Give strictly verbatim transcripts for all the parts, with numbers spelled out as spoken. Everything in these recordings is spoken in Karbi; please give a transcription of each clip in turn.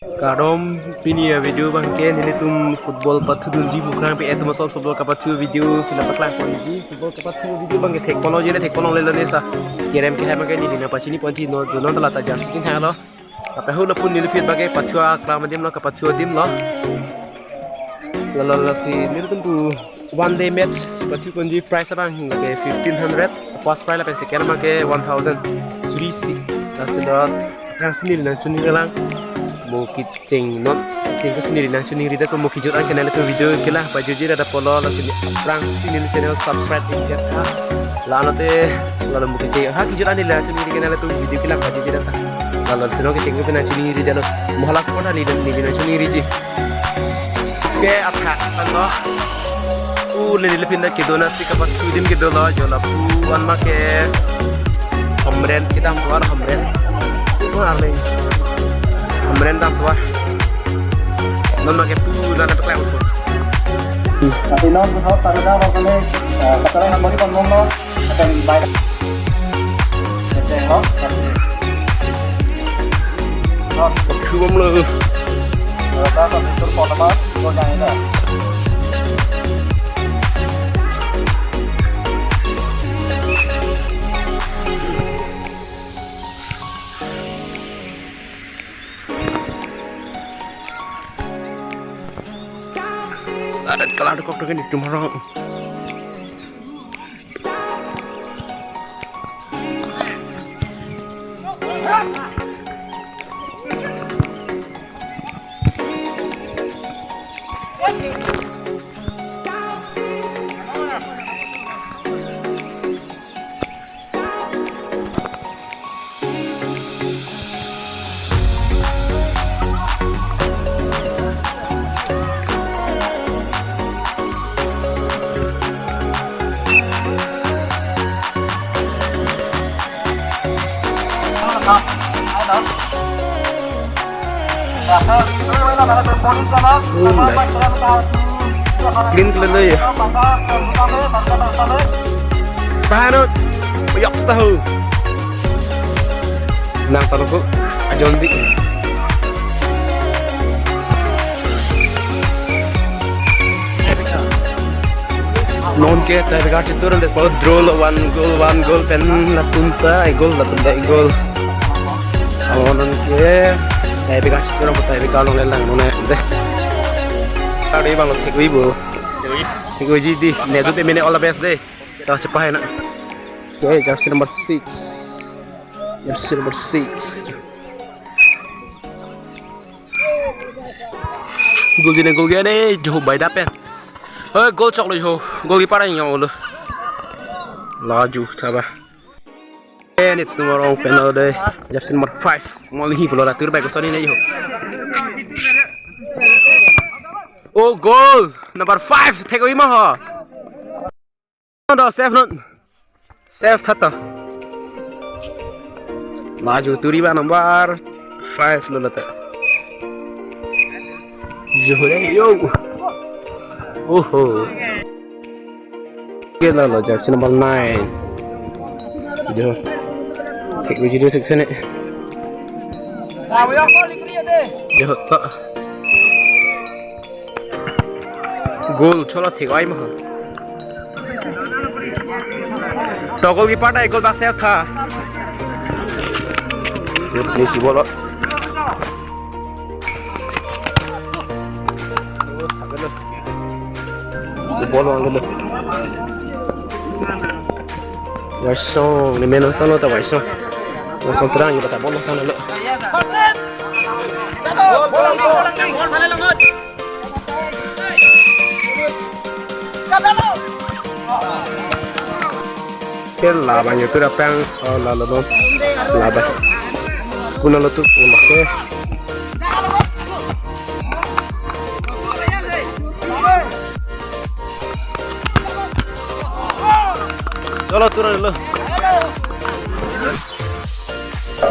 Kardom, pini avideo abangke nelitum football pathudunji, Mukrang P A atum asor football kapathu avideo si nangpaklangponji. Football kapathu avideo abangke thekponlongji le thekponlonglelo, ne sa kerem kehai abangke neli nangpachiniponji, non, non ta lata jersey chingthanglo. Lapen halapu neli aphi abangke pathu aklam adim lo, kapathu adim lo. Lalo lasi nelitum pu one day match si pathuponji, prize abang abangke fifteen hundred, first prize lapen second abangke one thousand. Suri si, lasi lo, aphrangsi neli nangchiningri lang. Mo kecheng non, kecheng ko si neli nangchiningri det, mo kejut an ke nanglitum video kelang pajirji det apotlo, lasi aphrangsi neli channel subscribe ingketha. Lalo te, lalo mo kecheng, ha kejut an neli nangchiningri ke nanglitum video kelang pajirji det. Lalo si non kecheng ko pen nangchiningri detlo. Mo hala support ani neli nangchiningriji. Ke athak tanglo. U le neli aphi kedona si kapathu adim kedolo, jo lapu an abangke Hamren kedam tovar, Hamren. Ko arle Hamren dam tovar. Non abangke pu la na peklang. Tapi non ko pada dah kalau kami, eh, kataran nomor ini kan mau, akan bayar. Keceng lo. Lo. Keceng lo. Rata satu tur phone number, lo yang ini. Ada kalang dekok dengan itu orang. Clean klele ya. Pahanut. Yok tahu. Nang taruku. Ajonti. Non ke tiebreaker chitur le po draw lo, one goal, one goal pen latum ta ek goal, latum ta ek goal. Amo non ke tiebreaker chitur, amo tiebreaker along le lang non de. Kari bang lo thek-ui bo. Thek-uiji di, ne du te mene all the best de. Ta chepa hai na. Okay, jersey number six. Jersey number six. Goal jine goal gane jo bai da pen. Oi, goal choklo jo. Goalkeeper ang yong lo. Laju thaba. Eh, netum arong pen lo de. Jersey number five. Moli hi pulo la tur bai ko soni ne jo. Oh, goal number five. Thek-ui ma ho. Do save non. Save tha ta. Laju turi ba number five lo lata. Yo, yo. Oho. Ke la lo jersey number nine. Yo. Thek-uiji do section e. Yo ta. Goal cholo thek-oi ma. To goalkeeper ta goal ba save tha. Ni si bolo. Bolo ang lo. Waisong, ni meno sano ta Waisong. Waisong terang ya ta bolo tang lo. Ke laba nyo tu rapang, oh, lalo no. Laba. Kuna lo tu, kuna ke. Cholo, tura lo.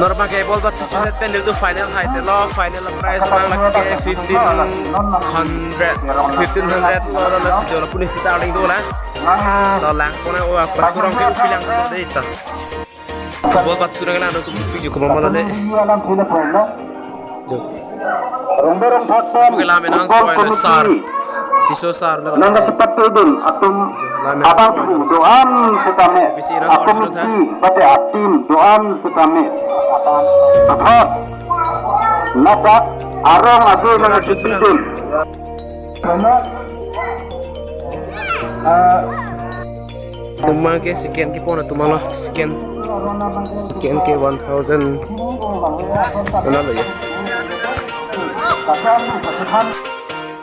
Normal ke ball bat susunet pen nelitum final hai te lo, final prize abang lake fifteen hundred, fifteen hundred lo, lo, lo, si jo lapu ni sita ling do na. To lang kona o apa kurang ke upi lang do de ta. Ball bat susunet na do tu upi jo ko mama lo de. Rongberong Thakpan, oke, lam enang football soi le committee, sar. Tiso sar le. Nang kachepatedun atum, lam enang abang soi le. Doan setame, B C A nang atum soi le. Isi, bate atim, doan setame. Athot, ladak, arong ajo nang kachepatedun. Atum abang ke second kepon atum lo, second, second ke one thousand. Kona lo ya.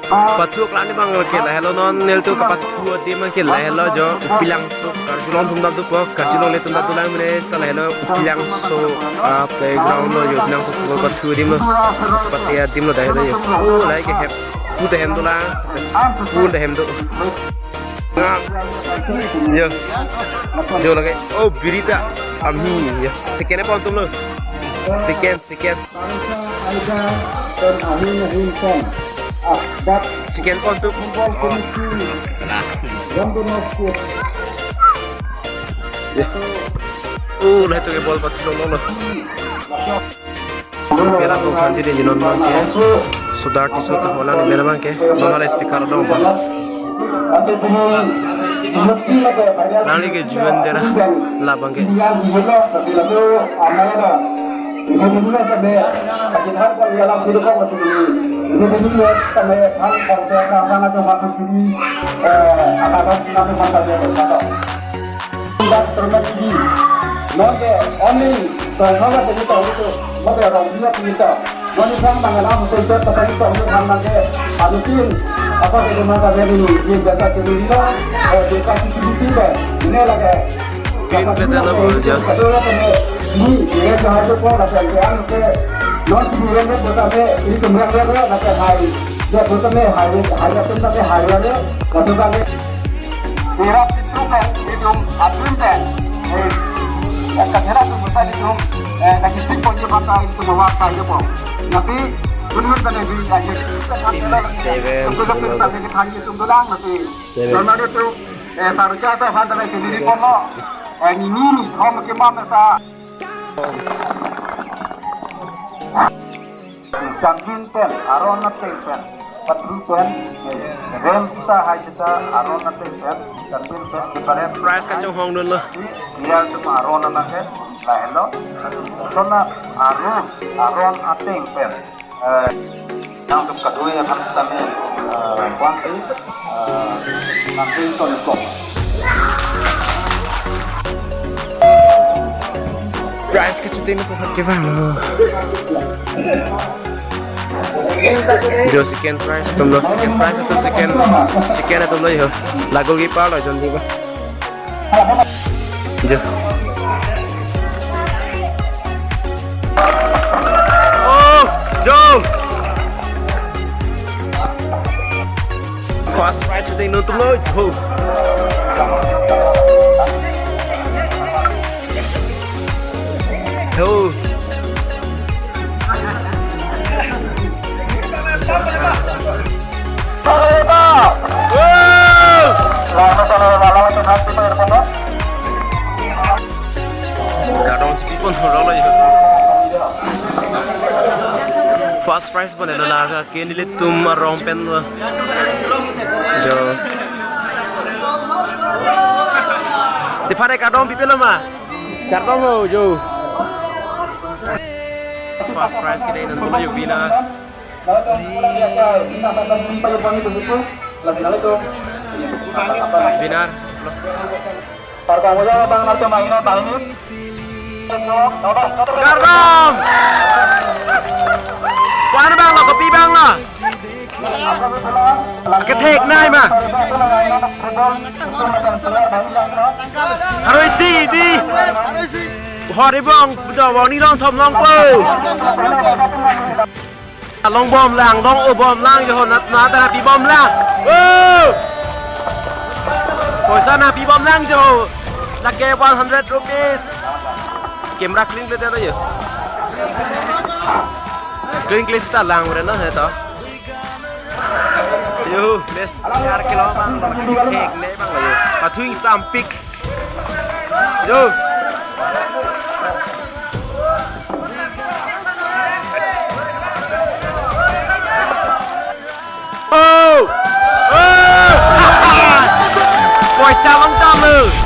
Pathu klan abang ke lahelo, non nelitum kapathu adim abang ke lahelo jo, Upilangso karjulong atum ta dopo, karjulong le atum ta dolang mene sa lahelo Upilangso, ah, playground lo jo, Upilangso football pathu adim lo, pate adim lo lahelo jo. Oh, lahai ke hep. Pu ta hem dolang. Pu ta hem do. Nga. Yo. Jo lake. Oh, Birita. Amhi. Yo. Second kepon atum lo. Second, second. Second kepon atum. Yo. Oh, lahai to ke ball pathu lo lo. Pera tu khan jodi jinon abang ke. Sudar Tisso ta holang mena abang ke. Nonal speaker dong abang. Nangli ke juan dera labang ke. Dak terima kasih. Nonke only, so, nonke tadi tahu itu, nonke orang dia cerita. Nonke sang mangalam, so, itu tadi tahu itu kan nonke, adutin, apa itu mata dia ini, dia biasa cerita, eh, dia kasih cerita, ini lagi. Green plate ala bol ja. Kedua, ini, dia jahat itu kok, lagi, dia, nonke, non, dia, dia, dia, ini kemudian dia, dia, lagi, hai, dia, dia, hai, hai, dia, dia, hai, dia, dia, dia, dia, Irap itu kan, itu atin kan. Eh, yang kagera itu bukan itu, eh, lagi simpel je bangka itu mewakil je po. Tapi, menurut saya di lagi. Seven. Untuk dapat sampai ke hari itu dolang nanti. Seven. Karena itu, eh, seharusnya saya hantar ke sini di Pono. Eh, ini, ini, home ke mana, sa. Jangvin pen, aron ateng pen, pathu pen, rem sita hai sita, aron ateng pen, jangvin pen, keparen. Prize kachonghong dunlo. Iya, cuma aron anak ke, lahelo. Sona aron, aron ateng pen. Eh, yang untuk kedua ya kan kami, eh, kuanti, eh, nanti itu. Prize kechuti ni pukat kevang lo. Jo second prize atum lo, second prize atum, second, second atum lo jo. Lagu gipa lo jon di ba. Jo. Oh, jo. First prize shooting nangtum lo, ho. Ho. Woo! Kardom si pipon horo lo jo. First prize pon elo la ke nelitum arong pen lo. Jo. Di pare kardom pipe lo ma. Kardom ho jo. First prize ke dei nangtum yo bina. Winner. Kardom! Kwan bang lo, kopi bang lo. Kethek nai ma. Aroi si di. Hori bong, bujo bong ni long thom long po. Long bom lang, long o bom lang, jo nat na ta pi bom lang. Oh! Poisa na pi bom lang jo. Lake one hundred rupees. Camera clean le ta jo. Clean clean sita lang re na hai to. Yo, bes yar kilo bang, bang, kek ne bang yo. Pathuing sampik. Yo. Chalong tame.